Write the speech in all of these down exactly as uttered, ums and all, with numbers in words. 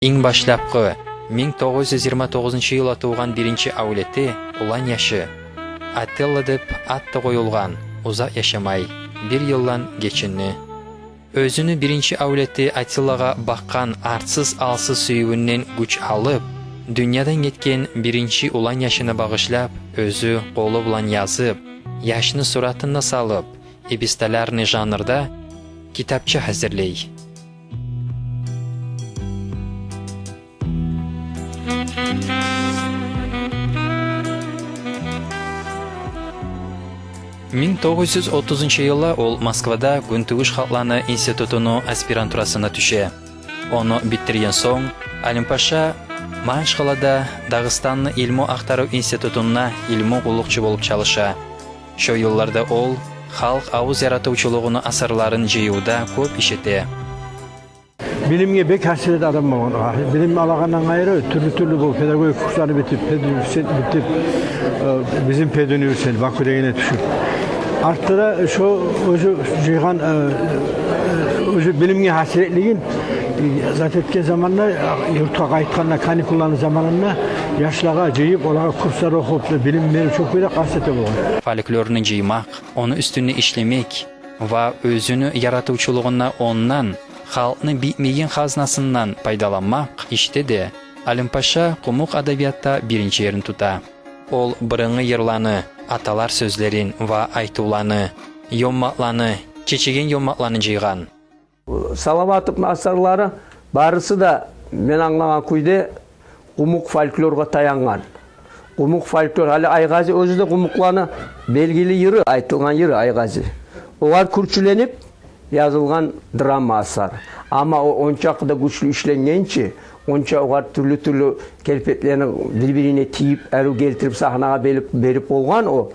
Инг башлапгъы, минг тогъуз юз йигирма тогъузунчу йылда тувгъан биринчи авлети, улан яшы, Аттила деп ат да къоюлгъан, узакъ яшамай, бир йылдан гечинди. Оьзюню биринчи авлети Аттилагъа бакъгъан артсыз-алсыз сюювюнден гюч алып, дюньядан гетген биринчи улан яшыны багъышлап, оьзю къолу булан язып, яшны суратын да салып, эпистолярный жанрда китапча гьазирлей. Минг тогъуз юз отузунчу йылда ол Москвада Гюнтувуш халкъланы институтуну аспирантурасына тюше. Ону битдирген сонг, Алимпаша Магьачкъалада Дагъыстанны илму-ахтарыв институтунда илму къуллукъчу болуп чалыша. Шо йылларда ол халкъ авуз яратывчулугъуну асарларын жыйывда кёп иш эте. Билимге бек гьасирет адам болгъан. Билим алагъандан къайры, тюрлю-тюрлю бу педагогик курсланы битип, педуниверситет битип, э, бизин педуниверситет Бакудегине тюшюп. Артда да шо оьзю жыйгъан, э, оьзю билимге гьасиретлигин, э, зат этген заманда, э, юртгъа къайтгъанда, каникулланы заманында яшлагъа жыйып, олагъа курслар охуп, билим берип, шо кюйде къаст эте болгъан. Фольклорну жыймакъ, ону уьстюнде ишлемек ва оьзюню яратывчулугъунда ондан, халкъны битмейген хазнасындан пайдаланмакъ ишде де Алимпаша къумукъ адабиятда биринчи ерни тута. Ол бырынгъы йырланы, аталар сёзлерин ва айтывланы, ёммакъланы, чечеген ёммакъланы жыйгъан. Салаватовну асарлары барысы да, мен англагъан кюйде, къумукъ фольклоргъа таянгъан. Къумукъ фольклор, гьали «Айгъази» оьзю де къумукъланы белгили йыры, айтылгъан йыры «Айгъази». Огъар кюрчюленип язылгъан драма асар. Амма о ончакъы да гючлю ишленген чи, онча огъар тюрлю-тюрлю келпетлени бир-бирине тийип, арив гелтирип, сагьнагъа белип, берип болгъан о.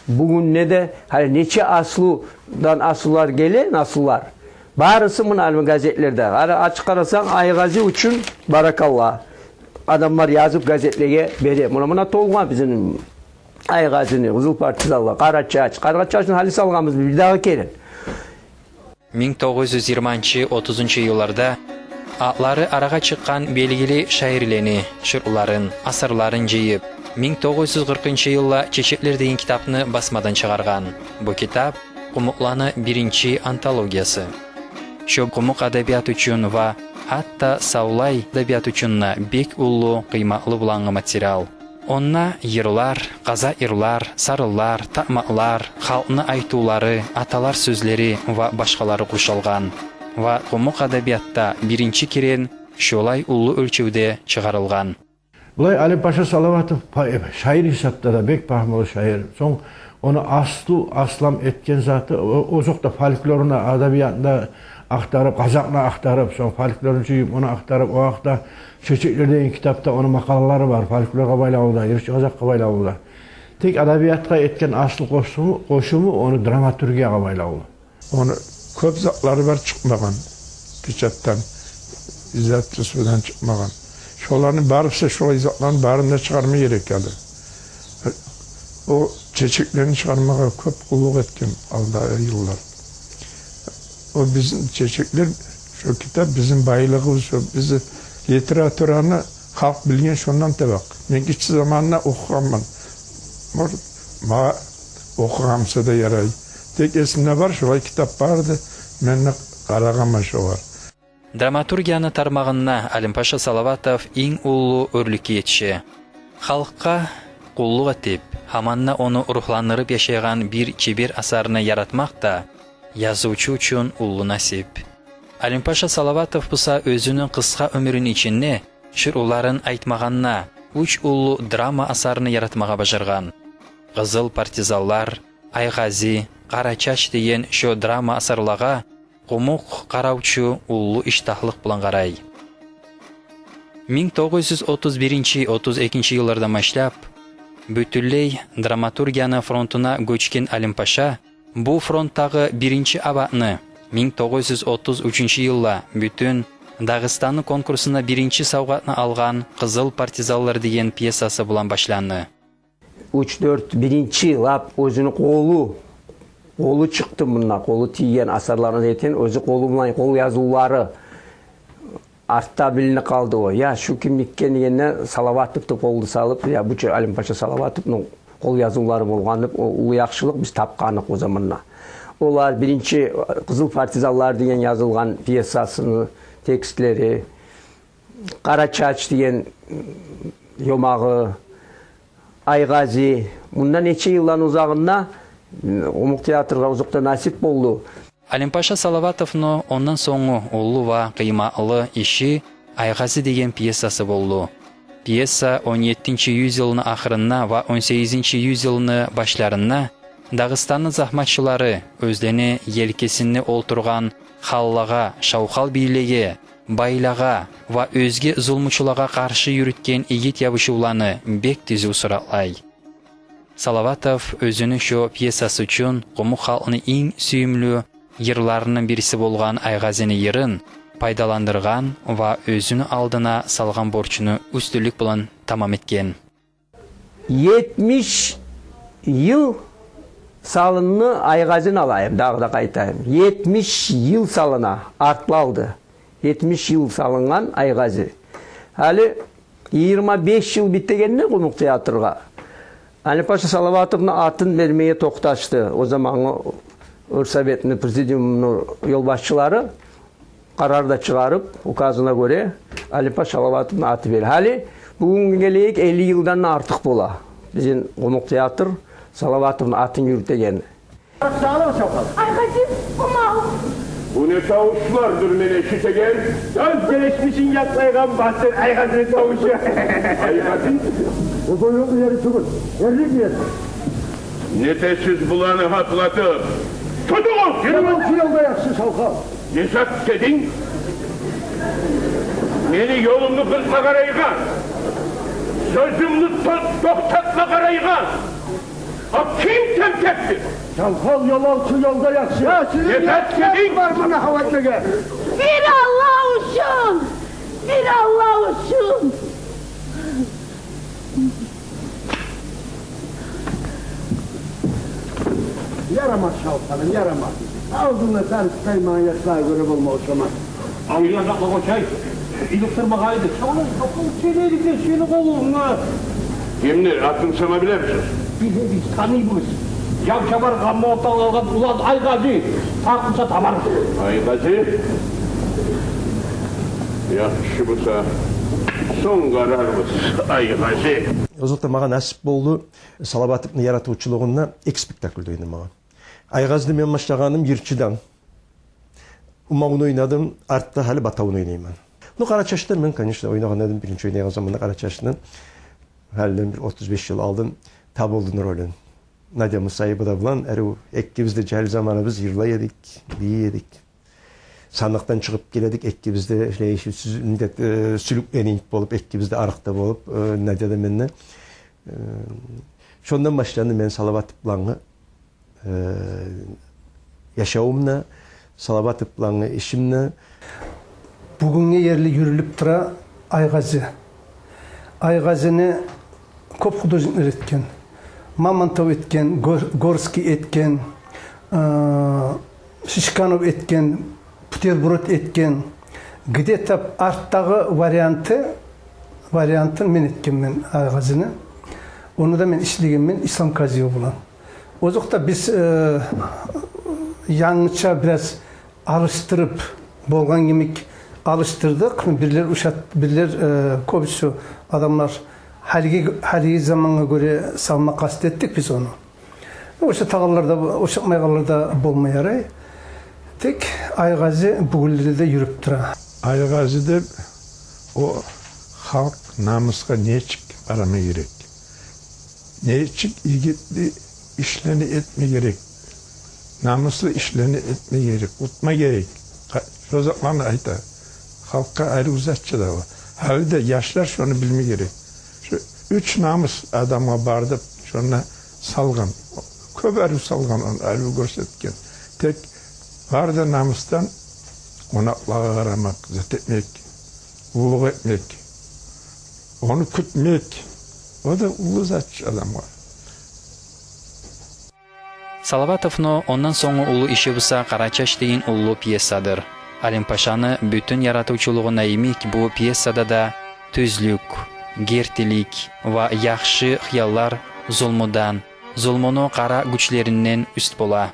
Бугюнде де гьали нече аслудан аслулар геле, наслулар. Барысы муна гьали газетлерде. Гьали ачып къарасанг, «Айгъази» учун баракалла. Адамлар язып газетлеге бере. Муна, муна толгъан бизин «Айгъазини», «Къызыл партизанлар», «Къарачач». «Къарачачны» гьали салгъанбыз бир дагъы керен. Минг тогъуз юз йигирманчы, отузунчу йылларда атлары арагъа чыкъгъан белгили шаирлени шиъруларын, асарларын жыйып, минг тогъуз юз къыркъынчы йылда «Чечеклер» деген китапны басмадан чыгъаргъан. Бу китап къумукъланы биринчи антологиясы. Шо къумукъ адабият учун ва гьатта савлай адабият учун да бек уллу къыйматлы булангъы материал. Онда йырлар, къазакъ йырлар, сарынлар, такъмакълар, халкъны айтывлары, аталар сёзлери ва башгъалары къуршалгъан. Ва къумукъ адабиятда биринчи керен шолай уллу оьлчевде чыгъарылгъан. Булай Алимпаша Салаватов па-, шаир гьисапда да бек пагьмулу шаир. Сонг ону аслу, аслам этген заты, о-, озокъда, фольклорну, адабиятны ахтарып, къазакъны ахтарып, сонг фольклорну жыйып, ону ахтарып, о гьакъда «Чечеклер» деген китапда ону макъалалары бар, фольклоргъа байлавлу да, йырчы къазакъгъа байлавлу да. Тек адабиятгъа этген аслу къошуму, къошуму ону драматургиягъа байлавлу. Ону кёп затлары бар чыкъмагъан, печатдан, издательстводан чыкъмагъан. Шоланы барысы, шолай затланы барын да чыгъарма герек эди. О «Чечеклерни» чыгъармагъа кёп къуллукъ этген алда йыллар. О бизин «Чечеклер», шо китап бизин байлыгъыбыз, шо бизин литератураны халкъ билген шондан табакъ. Мен гиччи заманда охугъанман. Может, магъа охугъан буса да ярай. Тек эсимде бар, шолай китап бар эди, мен де къарагъанман шогъар. Драматургияны тармагъында Алимпаша Салаватов инг уллу оьрлюкге етише. Халкъгъа къуллукъ этип, гьаман да ону ругьландырып яшайгъан бир чебер асарны яратмакъ да язывчу учун уллу насип. Алимпаша Салаватов буса оьзюню къысгъа оьмюрюню ичинде шиъруларын айтмагъанда уьч уллу драма асарны яратмагъа бажаргъан. «Къызыл партизанлар», «Айгъази», «Къарачач» деген шо драма асарлагъа къумукъ къаравчу уллу иштагьлыкъ булан къарай. Минг тогъуз юз отуз биринчи, отуз экинчи йыллардан башлап бютюнлей драматургияны фронтуна гёчген Алимпаша бу фронтдагъы биринчи абатны минг тогъуз юз отуз уьчюнчю йылда бютюн Дагъыстанны конкурсунда биринчи савгъатны алгъан «Къызыл партизанлар» деген пьесасы булан башланды. Уьч-дёрт биринчи лап оьзюню къолу, къолу чыкъды мунда, къолу тийген асарларын этген, оьзю къолу булан, къол язывлары. артда билинип къалды о. Я, шу кимники экен дегенде, Салаватовну къолу салып, я, бу чу Алимпаша Салаватовну къол язывлары болгъан деп, о уллу яхшылыкъ биз тапгъаныкъ о заманда. Олар биринчи «Къызыл партизанлар» деген язылгъан пьесасыны текстлери, «Къарачач» деген ёмагъы, «Айгъази». Мундан нече йылланы узагъында Къумукъ театргъа озокъда насип болду. Алимпаша Салаватовну ондан сонггъу уллу ва къыйматлы иши «Айгъази» деген пьесасы болду. Пьеса он еттинчи юз йылны ахырында ва он сегизинчи юз йылны башларында Дагъыстанны загьматчылары оьзлени елкесинде олтургъан ханлагъа, шавхал бийлеге, байлагъа ва оьзге зулмучулагъа къаршы юрютген игит ябушувланы бек тизив суратлай. Салаватов оьзюню шо пьесасы учун къумукъ халкъны инг сюйюмлю йырларыны бириси болгъан «Айгъазини» йырын пайдаландыргъан ва оьзюню алдына салгъан борчуну уьстюнлюк булан тамам этген. Етмиш йыл салынды, «Айгъазини» алайым, дагъы да къайтайым. Етмиш йыл салына, артлы алды. Етмиш йыл салынгъан «Айгъази». Гьали йигирма беш йыл битегенде Къумукъ театргъа Алимпаша Салаватовну атын бермеге токъташды о замангъы Оьрсоветни президиумуну ёлбашчылары. Къарар да чыгъарып, указына гёре, Алимпаша Салаватовну аты берилди. Гьали бугюнге гелейик, элли йылдан да артыкъ бола бизин Къумукъ театр Салаватовну атын юрютеген. Айгъази, къумал. Бу не тавушлардыр мен эшитеген? Сёз гелишмишин якълайгъан батыр Айгъазини тавушу. Айгъази? О боюгъу ери тюгюл, эрлик ери. Не этесиз буланы гьаплатып? Тутугъуз! Яман сюрелде яхшы шавхал. Не зат дединг? Мени ёлумну къыркъма къарайгъан, сёзюмню то-, токътатма къарайгъан. А ким тентекдир? Шавхал, ёлавчу ёлда яхшы. Я, сизин не зат дединг? Бар муна гьава этмеге. Бир Аллагь учун! Бир Аллагь учун! Ярамас, шавхалым, ярамас. Авзунда тарыкъ къаймагъан яшлагъа гёре болма ошамас. Авлия затлагъа ошай. Иликтирмагъа эди. Шавхал, шавхал, сен эдик де, сени къолунга. Кимдир? Атын сама билемисиз? Билебиз, таныйбыз. Явшабар Къаммаватдан къалгъан улан Айгъази. Тарыкъ буса табарбыз. Айгъази? Яхшы буса, сонг къарарбыз, Айгъази. Озокъда, магъа насип болду Салаватовну яратывчулугъунда эки спектакльде ойнамагъа. «Айгъазини» мен башлагъаным йырчыдан. Умавун ойнадым, артда гьали Батавун ойнайман. Ну, «Къарачачда» мен, конечно, ойнагъан эдим, биринчи ойнайгъан заманда «Къарачачны», гьалиден бир отуз беш йыл алдын, Таболдуну ролюн. Надя Мусаева да булан, арив экибиз де, жагьил заманыбыз, йырлай эдик, бийий эдик. Сандыкъдан чыгъып геле эдик экибиз де, шулай сюз-, мындет, э, сюлюкленейик болуп, экибиз де арыкъда болуп, э, Надя да, мен де. Э, шондан башланды мени Салаватов булангъы, э, яшавум да, Салаватов булангъы ишим де. Бугюнге ерли юрюлюп тура «Айгъази». «Айгъазини» кёп художниклер этген. Мамонтов этген, Гор-, Горский этген, э, Шишканов этген, Путерброд этген. Где-то артдагъы варианты, вариантын мен этгенмен «Айгъазини». Ону да мен ишлегенмен Ислам Казиев булан. Озокъда, биз, э, янгыча бираз алышдырып, болгъан йимик алышдырдыкъ. Бирлер ушат-, бирлер, э, кёбюсю адамлар гьалиги, гьалиги замангъа гёре салма къаст этдик биз ону. Ушатагъанлар да, ушатмайгъанлар да болма ярай. Тек «Айгъази» бугюнлерде де юрюп тура. «Айгъази» деп, о халкъ намусгъа нечик къарама герек? Нечик игитли ишлени этме герек, намуслу ишлени этме герек, утма герек. Къа-, шо затланы айта. Халкъгъа арив зат чы да о. Гьали де яшлар шону билме герек. Шо уьч намус адамгъа бар деп, шонда салгъан. Кёп арив салгъан, ону арив гёрсетген. Тек бар да намусдан къонакълагъа къарамакъ, зат этмек, къуллукъ этмек, ону кютмек. О да уллу зат чы адамгъа. Салаватовну ондан сонггу уллу иши буса «Къарачач» деген уллу пьесадыр. Алимпашаны бютюн яратывчулугъуна йимик бу пьесада да тюзлюк, гертилик ва яхшы хыяллар зулмудан, зулмуну къара гючлеринден уьст бола.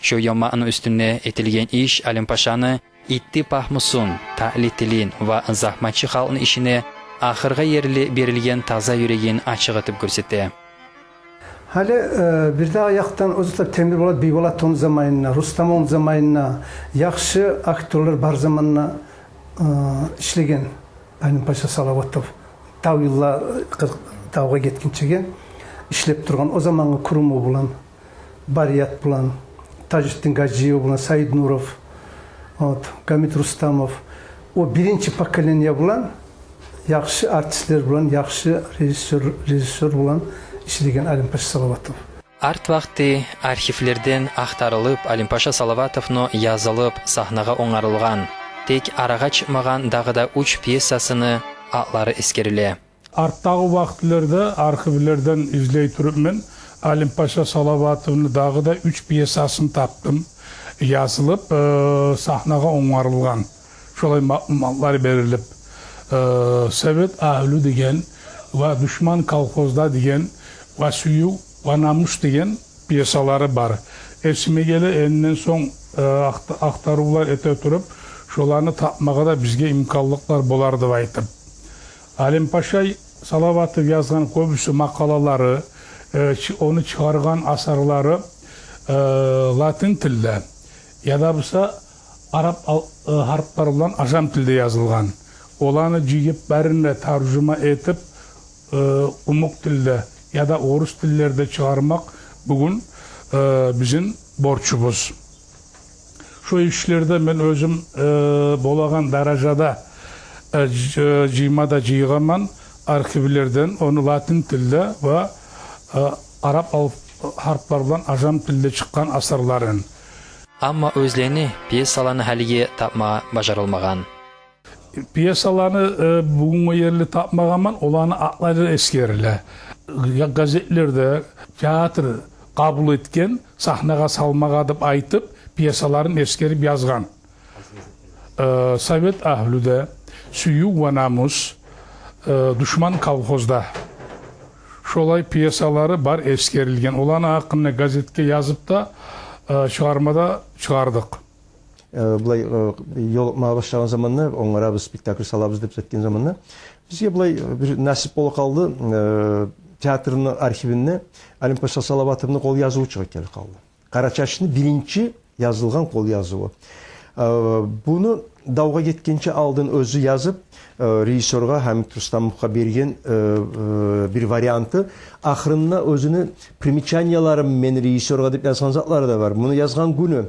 Шо ёмакъны уьстюнде этилген иш Алимпашаны итти пагьмусун, таъли тилин ва загьматчы халкъны ишине ахыргъа ерли берилген таза юрегин ачыкъ этип гёрсете. Гьали, э, бирдагъы якъдан оьзю де Темирболат Бийболатовну заманында, Рустамовну заманында яхшы актёрлар бар заманда, э, ишлеген Алимпаша Салаватов. Дав йылла, къыркъ давгъа гетгинчеге ишлеп тургъан. О замангъы Курумов булан, Барият булан, Тажутдин Гьажиев булан, Саиднуров, вот, Гьамит Рустамов. О биринчи поколение булан, яхшы артистлер булан, яхшы режиссёр, режиссёр булан ишлеген Алимпаша Салаватов. Арт вакъти архивлерден ахтарылып, Алимпаша Салаватовну язылып, сагьнагъа онгарылгъан, тек арагъа чыкъмагъан дагъы да уьч пьесасыны атлары эсгериле. Артдагъы вакътилерде архивлерден излей туруп мен Алимпаша Салаватовну дагъы да уьч пьесасын тапдым. Язылып, э, сагьнагъа онгарылгъан. Шолай маълуматлар берилип, э, «Совет агьлю» деген ва «Душман колхозда» деген ва «Сююв ва намус» деген пьесалары бар. Эсиме геле, энниден сонг, э, ахт-, ахтарывлар эте туруп, шоланы тапмагъа да бизге имканлыкълар болар деп айтып. Алимпаша Салаватов язгъан кёбюсю макъалалары, э, чы-, ону чыгъаргъан асарлары, э, латин тилде, яда буса арап ал-, э, гьарплар булан ажам тилде язылгъан. Оланы жыйып, барин де таржума этип, э, къумукъ тилде яда орус тиллерде чыгъармакъ бугюн, э, бизин борчубуз. Шо ишлерде мен оьзюм, э, болагъан даражада, э, ж-, э, жыйма да жыйгъанман архивлерден ону латин тилде ва, э, арап ал-, гьарплар булан ажам тилде чыкъгъан асарларын. Амма оьзлени пьесаланы гьалиге тапма бажарылмагъан. Пьесаланы, э, бугюнге ерли тапмагъанман, оланы атлары эсгериле. Га-, газетлерде театр къабул этген, сагьнагъа салмагъа деп айтып, пьесаларын эсгерип язгъан. Э, «Совет агьлюде», «Сююв ва намус», э, «Душман колхозда». Шолай пьесалары бар эсгерилген. Оланы гьакъында газетге язып да, э, чыгъарма да чыгъардыкъ. Э, булай, э, ёлукъма башлагъан заманда, онгарабыз, спектакль салабыз деп этген заманда, бизге булай, э, бир насип болуп къалды. Э, театрны архивинде Алимпаша Салаватовну къол языву чыгъып гелип къалды. Къарачашны биринчи язылгъан къол языву. Э, буну давгъа гетгинче алдын оьзю язып, э, режиссёргъа Гьамит Рустамовгъа берген, э, э, бир варианты. Ахырында оьзюню примечанияларын мен режиссёргъа деп язгъан затлары да бар. Муну язгъан гюню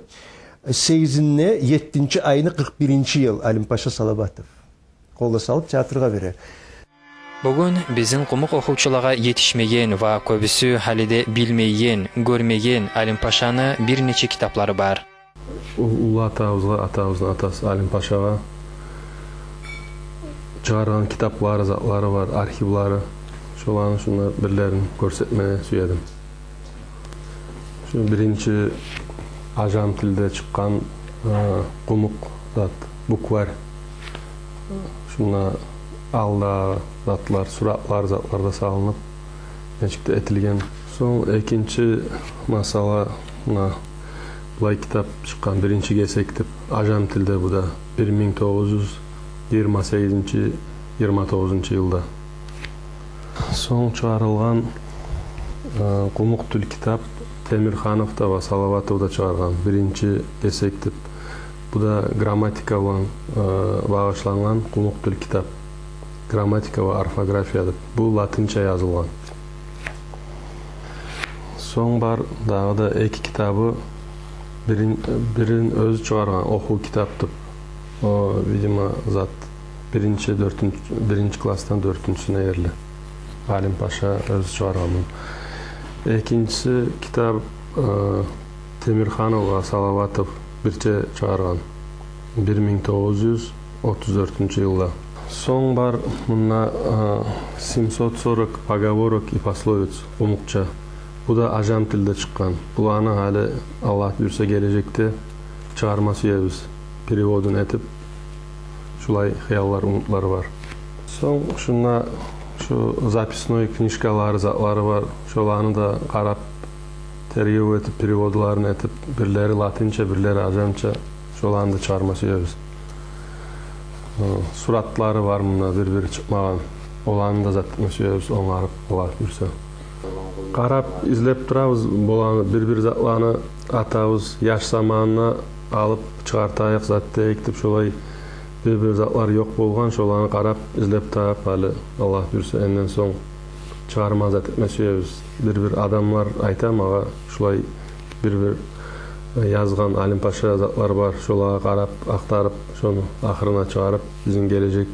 сегизинде еттинчи айны къыркъ биринчи йыл Алимпаша Салаватов къол да салып театргъа бере. Бугюн бизин къумукъ охувчулагъа етишмеген ва кёбюсю гьали де билмейген, гёрмеген Алимпашаны бир нече китаплары бар. У-, уллу атабызгъа, атабызны атасы Алимпашагъа чыгъаргъан китаплары, затлары бар, архивлери. Шоланы шунда бирлерин гёрсетме сюедим. Шу биринчи ажам тилде чыкъгъан, э, къумукъ зат, букварь. Шунда алда затлар, суратлар, затлар да салынып, нечик де этилген. Сонг экинчи масъала, муна булай китап чыкъгъан, «Биринчи гесек» деп, ажам тилде бу да, бир минг тогъуз юз йигирма сегизинчи, йигирма тогъузунчу йылда. Сонг чыгъарылгъан, э, къумукъ тил китап, Темирханов да ва Салаватов да чыгъаргъан, «Биринчи гесек» деп. Бу да грамматика булан, э, багъышлангъан къумукъ тил китап. «Грамматика ва орфография» деп. Бу латынча язылгъан. Сонг бар дагъы да эки китабы, бирин, бирин оьзю чыгъаргъан, «Охув китап» деп. О, видимо, зат, биринчи, дёртюнчю, биринчи классдан дёртюнчюсюне ерли. Алимпаша оьзю чыгъаргъан муну. Экинчиси китап, э, Темирханов ва Салаватов бирче чыгъаргъан, бир минг тогъуз юз отуз дёртюнчю йылда. Сонг бар мунда, э, «Семьсот сорок поговорок и пословиц» къумукъча. Бу да ажам тилде чыкъгъан. Буланы гьали, Аллагь буюрса, гележекде чыгъарма сюебиз. переводун этип, шулай хыяллар, умутлар бар. Сонг шунда шу записной книжкалары, затлары бар. Шоланы да къарап, тергев этип, переводларын этип, бирлери латинча, бирлери ажамча, шоланы да чыгъарма сюебиз. Э, суратлары бар мунда бир-бир чыкъмагъан. Оланы да зат этме сюебиз, онгарып, Аллагь буюрса. Къарап, излеп турабыз, буланы бир-бир затланы атабыз, яш заманына алып чыгъартайыкъ, зат этейик деп, шолай бир-бир затлар ёкъ болгъан, шоланы къарап, излеп тапып, гьали Аллагь буюрса, энден сонг чыгъарма зат этме сюебиз. Бир-бир адамлар айта магъа, шулай бир-бир язгъан Алимпаша затлар бар, шолагъа къарап, ахтарып, шону ахырына чыгъарып, бизин гележек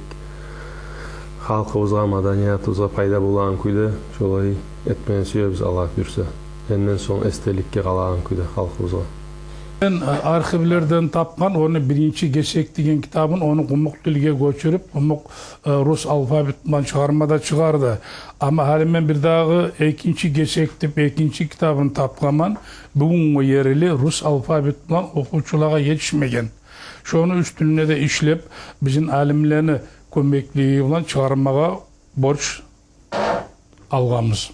халкъыбызгъа, маданиятыбызгъа пайда болагъан кюйде шолай этмеге сюебиз, Аллагь буюрса. Энден сонг эсделикге къалагъан кюйде халкъыбызгъа. Мен, э, архивлерден тапгъан, ону «Биринчи гесек» деген китабын, ону къумукъ тилге гёчюрюп, къумукъ, э, рус алфавит булан чыгъарма да чыгъарды. Амма гьали мен бирдагъы «Экинчи гесек» деп экинчи китабын тапгъанман. Бугюнге ерли рус алфавит булан охувчулагъа етишмеген. Шону уьстюнде де ишлеп, бизин алимлени кёмеклиги булан чыгъармагъа борч алгъанбыз.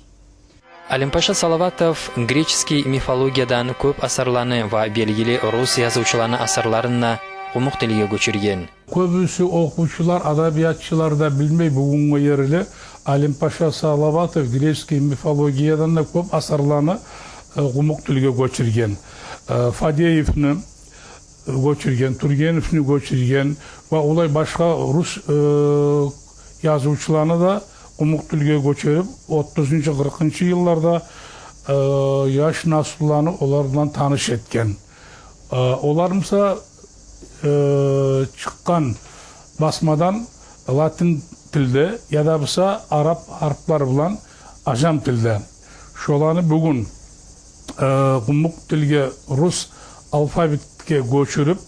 Алимпаша Салаватов греческий мифологиядан кёп асарланы ва белгили рус язывчуланы асарларын да къумукъ тилге гёчюрген. Кёбюсю охувчулар, адабиятчылар да билмей бугюнге ерли Алимпаша Салаватов греческий мифологиядан да кёп асарланы, э, къумукъ тилге гёчюрген. Э, Фадеевни гёчюрген, Тургеневни гёчюрген ва олай башгъа рус, э, язывчуланы да къумукъ тилге гёчюрюп, отузунчу, къыркъынчы йылларда, э, яш наслуланы олар булан таныш этген. Э, олар, мисал, э, чыкъгъан басмадан латин тилде яда буса арап гьарплар булан ажам тилде. Шоланы бугюн, э, къумукъ тилге, рус алфавитге гёчюрюп,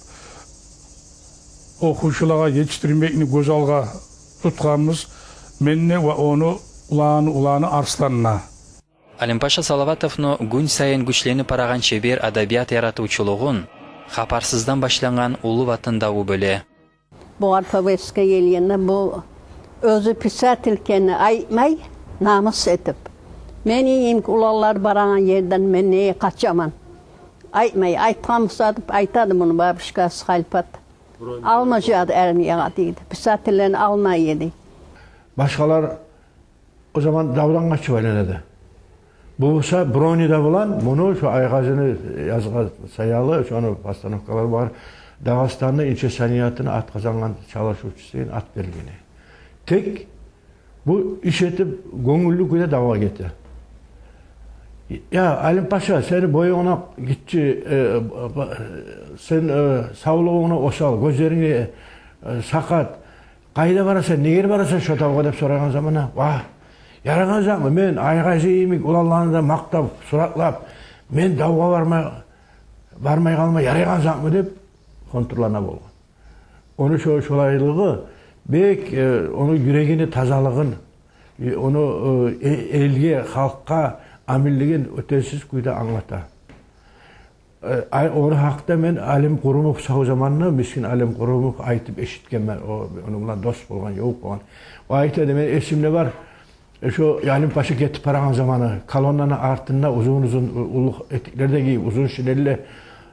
охувчулагъа етишдирмекни гёз алгъа тутгъанбыз мен де ва ону уланы, уланы Арслан да. Алимпаша Салаватовну гюн сайын гючленип барагъан чебер адабият яратывчулугъун хапарсыздан башлангъан Уллу Ватан даву бёле. Бугъар повестка гелгенде, бу оьзю писатель экенин айтмай, намус этип. Мени йимик уланлар барагъан ерден мен неге къачаман? Айтмай, айтгъан буса деп айтады муну бабушкасы Халпат. Алмажады армиягъа дейди. Писательлени алмай эди. Башгъалар о заман давдан къачып айлана эди. Бу буса бронеда булан, муну шо Айгъазини язгъан саялы, шону постановкалар бар. Дагъыстанны инче саниятыны ат къазангъан чалышывчусу деген ат берилген. Тек бу иш этип, гёнгюллю кюйде давгъа гете. «Я, Алимпаша, сени боюнгда гиччи, э, ба-, сен, э, савлугъунгда осал, гёзлеринг, э, сакъат. Къайда барасан, неге барасан шо давгъа?» — деп сорагъан заманда, «Вагь, ярайгъан затмы, мен Айгъази йимик уланланы да макътап, суратлап, мен давгъа барма-, бармай къалма ярайгъан затмы?» — деп хонтурлана болгъан. Ону шо-, шолайлыгъы бек, э, ону юрегини тазалыгъын, э, ону, э, э-, элге, халкъгъа аминлигин оьтесиз кюйде англата. Э, ай, ону гьакъда мен Алим Къурумов сав заманда, мискин Алим Къурумов айтып эшитгенмен, о, ону булан дос болгъан, ёвукъ болгъан. О айта эди, мени эсимде бар, э, шо Алимпаша гетип барагъан заманы, колоннаны артында узун-узун, у-, уллу этиклер де гийип, узун шинеллер,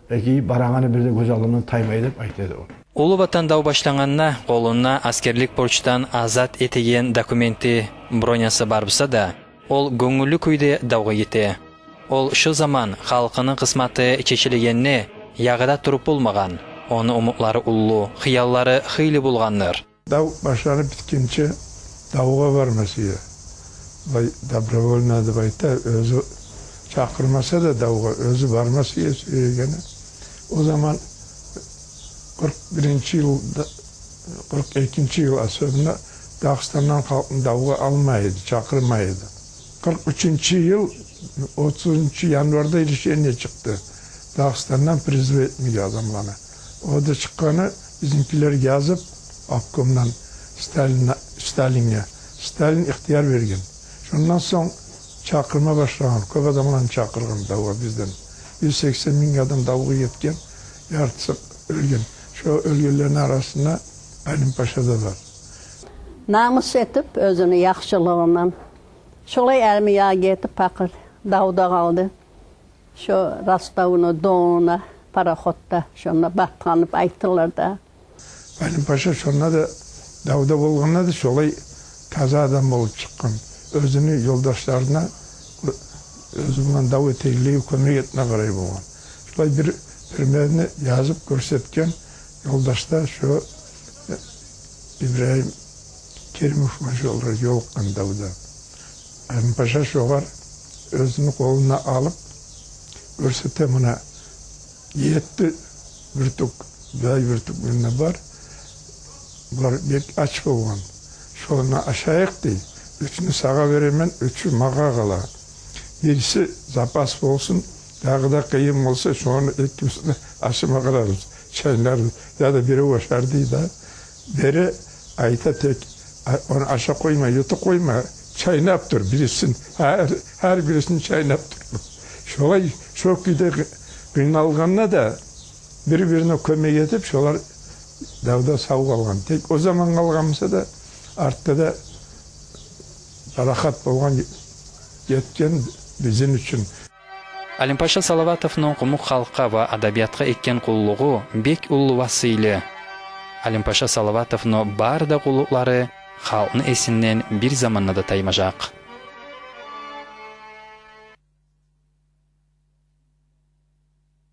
э, гийип барагъаны бир де гёз алдымдан таймай деп айта эди о. Уллу Ватан дав башлангъанда къолунда аскерлик борчдан азат этеген документи, бронясы бар буса да, ол гёнгюллю кюйде давгъа гете. Ол шо заман халкъыны къысматы чечилегенде ягъада туруп болмагъан. Ону умутлары уллу, хыяллары хыйлы болгъандыр. Дав башланып битгинче давгъа барма сюе. Булай добровольно деп айта, оьзю чакъырмаса да давгъа, оьзю барма сюе, сюегени. О заман къыркъ биринчи йыл, къыркъ экинчи йыл особенно Дагъыстандан халкъны давгъа алмай эди, чакъырмай эди. Къыркъ уьчюнчю йыл, отузунчу январда решение чыкъды Дагъыстандан призыв этмеге адамланы. О да чыкъгъаны, бизинкилер язып обкомдан Сталинге, Сталинге. Сталин ихтияр берген. Шондан сонг чакъырма башлагъан, кёп адамланы чакъыргъан давгъа бизден. Юз сексен минг адам давгъа гетген, яртысы оьлген. Шо оьлгенлени арасында Алимпаша да бар. Намус этип оьзюню яхшылыгъындан, шолай армиягъа гетип, пакъыр давда къалды. Шо Ростовну Дону пароходда, шонда батгъан деп айтдылар да. Алимпаша шонда да, давда болгъанда да шолай таза адам болуп чыкъгъан. Оьзюню ёлдашларына, оьзю булан дав этегенлеге кёмек этме къарай болгъан. Шолай бир примерни язып гёрсетген ёлдаш да шо, э, Ибрагьим Керимов, ма шолар ёлукъгъан давда. Алимпаша шогъар оьзюню къолуна алып гёрсете: «Муна етти бюртюк, бай бюртюк мунда бар. Булар бек ач болгъан. Шону ашайыкъ, – дей. – Уьчню сагъа беремен, уьчю магъа къала. Бириси запас болсун, дагъы да къыйын болса, шону экибиз де ашама къарарбыз, чайнарбыз, яда бирев ашар», – дей да. Бере, айта тек: «А, ону ашап къойма, ютуп къойма, чайнап тур бирисин, гьар, гьар бирисин чайнап тур». Шолай, шо кюйде къы-, къыйналгъанда да бир-бирине кёмек этип, шолар давда сав къалгъан. Тек о заман къалгъан буса да, артда да парахат болгъан, етген бизин учун. Алимпаша Салаватовну къумукъ халкъгъа ва адабиятгъа этген къуллугъу бек уллу васийле. Алимпаша Салаватовну бары да къуллукълары халкъны эсинден бир заманда да таймажакъ.